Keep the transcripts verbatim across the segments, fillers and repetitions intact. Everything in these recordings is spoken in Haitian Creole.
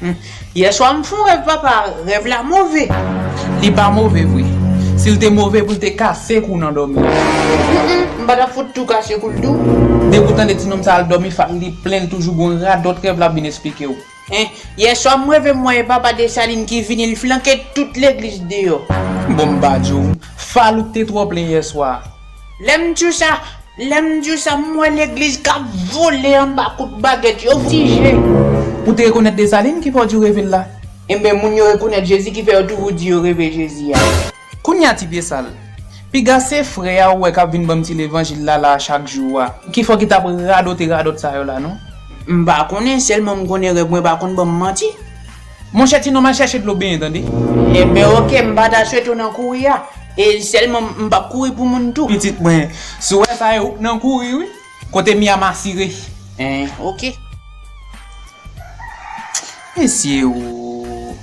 Hmm. Yèswa m fè yon rèv, papa, rèv la move. Li pa move vre. Si l te move pou l te kase kou w nan dòmi. Mm, mm, m pa ta fout tou kase kou l tou. Depi w tande ti nonm sa al dòmi, fak li plen, l toujou gon radòt rèv l ap vin esplike w. Hein, yèswa m reve m wè e papa Desalin ki vini, l flanke tout legliz deyò. Bon, m pa di w, falouk te twò plen yèswa. Lè m di w sa, lè m di w sa, m wè legliz k ap vole anba kout bagèt yo fije. Ou te rekonèt Desalin ki fè w di w reve l la? Enben, moun yo rekonèt Jezi ki fè yo toujou di yo reve Jezi a. Kounye a, ti pye sal, piga se frè a ou wè k ap vin ban m ti levanjil la la chak jou a, ki fè w ki t ap radote radòt sa yo la, non? M pa konnen, sèlman m konnen rèv mwen pa konn ban m manti. Monchè, ti nonm, al chèche dlo benyen, tande. Enben, oke, m pa ta swete w nan kouri a. E sèlman m p ap kouri pou moun tou. Pitit mwen, si w wè sa, e ou k nan kouri, wi. Kote m ye a, m asire. En, oke. Mesye o!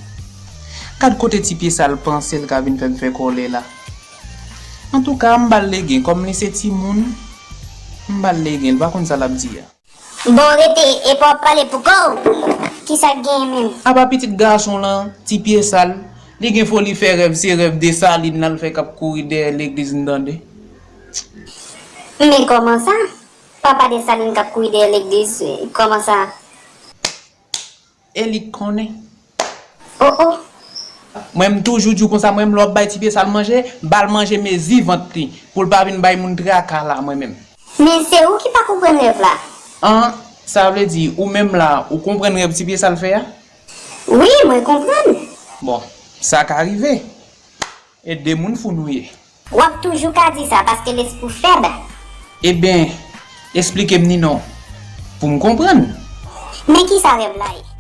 Gad kote ti pye sal panse l ka vin fè m fè kòlè la. Antouka, m ba l legen, kòm li se timoun, m ba l legen, l pa konn sa l ap di a. Bon, rete, epa w ap pale pou kò w? Kisa k genyen menm? Apa pitit gason lan, ti pye sal, li gen foli fè rèv, se rèv Desalin lan l fè k ap kouri dèyè legliz, m tande. Men kòman sa? Papa Desalin k ap kouri dèyè legliz, kòman sa? E li k konnen. Oh, oh. Mwen, m toujou di w konsa, mwen menm, lè w ap bay ti pye sal manje, ba l manje mezi vant li, pou l pa vin bay moun traka la, mwen menm. Men se ou ki pa konprann rèv la. An, sa vle di, ou menm la, ou konprann rèv ti pye sal fè a? Wi, mwen konprann. Bon, sa ka rive. E de moun fou nou ye. W ap toujou ka di sa paske lespri w fèb. Eben, esplike m ni non, pou m konprann. Men kisa rèv la ye?